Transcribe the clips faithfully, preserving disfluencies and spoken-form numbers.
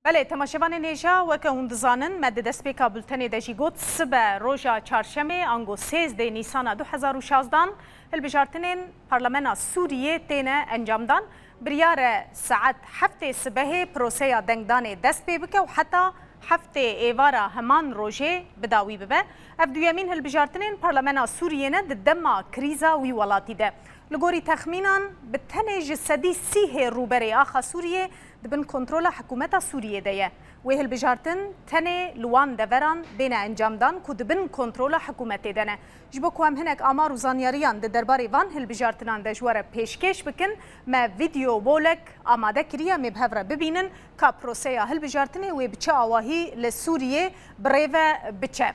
Belê, temaşevanên hêja, weke hûn dizanin, me di destpêka bultenê de jî got, sibe roja çarşemê, ango sêzdeh Nîsana du hezar û şazdan, hilbijartinên Parlamena Sûriyê têne encamdan. Biryar e saet heftê sibehê proseya dengdanê dest pê bike û heta heftê êvara heman rojê bi dawî bibe. Ev duyemîn hilbijartinên Parlamena Sûriyê ne di dema krîza wî welatî de. Li gorî texmînan, bi tenê ji sedî sî hê rûberê axa Sûriyê di bin kontrola hikûmeta Sûriyê de ye. Wê hilbijartin tenê li wan deveran bêne encamdan ku di bin kontrola hikûmetê de ne. Ji bo ku em hinek amar û zanyariyan di derbarê van hilbijartinan de ji we re pêşkêş bikin, me vîdeo bolek amade kiriye, em ê bi hev re bibînin ka proseya hilbijartinê wê bi çi awahî li Sûriyê bi rê ve biçe.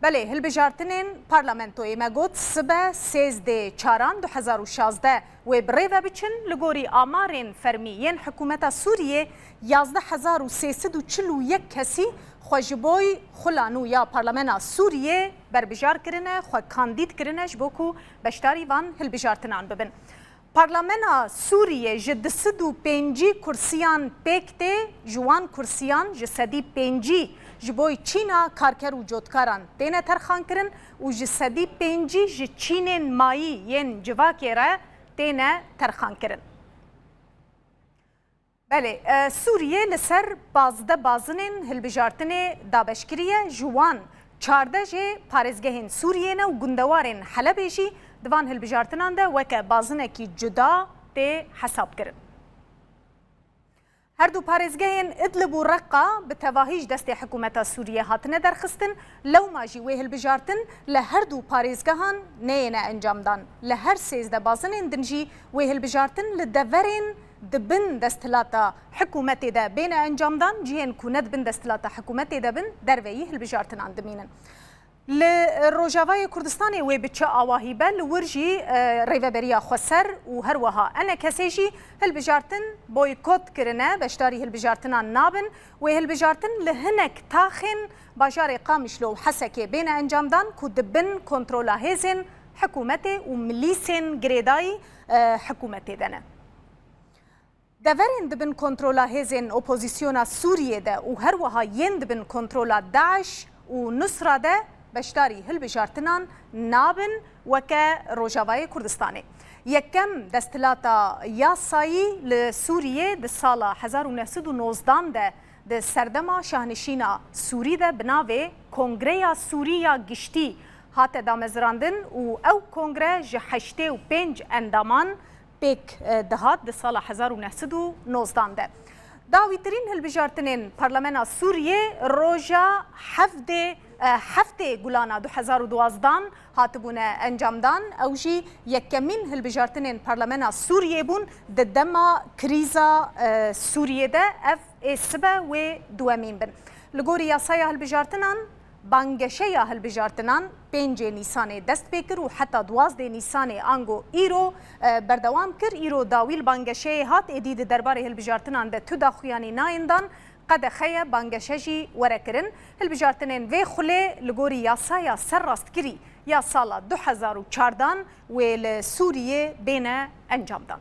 Belê, hilbijartinên parlamentoyê me got, sibe sêzdeh çaran du hezar û şazdeh wê bi rê ve biçin. Li gorî amarên fermî yên hikûmeta Sûriyê, yazdeh hezar û sê sed û çil û yek kesî xwe ji boy xula nû ya Parlamena Sûriyê berbijar kirine, xwe kandîd kirine ji bo ku beşdarî van hilbijartinan bibin. Parlamena Sûriyê ji du sed û pêncî kursiyan pêk tê, ji wan kursiyan ji sedî pêncî ji boy çîna karker û cotkaran têne terxankirin û ji sedî pêncî ji çînên mayî yên civakê re têne terxankirin. Belê, e, Sûriyê li ser pazdeh bazinên hilbijartinê dabeş kiriye, ji wan çardeh jê parêzgehên Sûriyê ne û gundewarên Helebê jî di van hilbijartinan de weke bazinekî cuda tê hesabkirin. Her du parêzgehên Idlib û Reqa bi tevahî ji destê hikûmeta Sûriyê hatine derxistin, lewma jî wê hilbijartin li her du parêzgehan neyêne encamdan. Li her sêzdeh bazinên din jî wê hilbijartin li deverên di bin desthilata hikûmetê de bêne encamdan, cihên ku ne di bin desthilata hikûmetê de bin, derveyî hilbijartinan dimînin. Li Rojavayê Kurdistanê wê bi çi awahî be, li wir jî, e, Rêveberiya Xweser û her wiha ENKSê jî hilbijartin boykot kirine, beşdarî hilbijartinan nabin. Wê hilbijartin li hinek taxên bajarê Qamişlo û Hesekê bêne encamdan ku di bin kontrola hêzên hikûmetê û milîsên girêdayî, e, hikûmetê de ne. Deverên di bin kontrola hêzên opozisyona Sûriyê de û her wiha yên di bin kontrola DAIŞ û Nusra de beşdarî hilbijartinan nabin weke Rojavayê Kurdistanê. Yekem desthilata yasayî li Sûriyê di sala hezar û neh sed û nozdan de di serdema şahnişîna Sûrî de bi navê Kongreya Sûrî ya Giştî hate damezrandin û ew kongre ji heştê û pênc endaman pêk, e, dihat di sala hezar û neh sed û nozdan de. Dawîtirîn hilbijartinên Parlamena Sûriyê roja hevdê, e, heftê Gulana du hezar û duwazdan hatibûne encamdan. Ew jî yekemîn hilbijartinên Parlamena Sûriyê bûn di dema krîza, e, Sûriyê de. Ev ê sibe wê duwemîn bin. Li gorî yasaya hilbijartinan, bangeşeya hilbijartinan pêncê Nîsanê dest pê kir û heta duwazdeh Nîsanê ango îro, e, berdewam kir. Îro dawî li bangeşeyê hat, êdî di derbarê hilbijartinan de tu daxuyanî nayên dan, qedexe ye, bangeşe jî were kirin. Hilbijartinên vê xulê li gorî yasaya serrastkirî ya sala du hezar û çardan wê li Sûriyê bêne encamdan.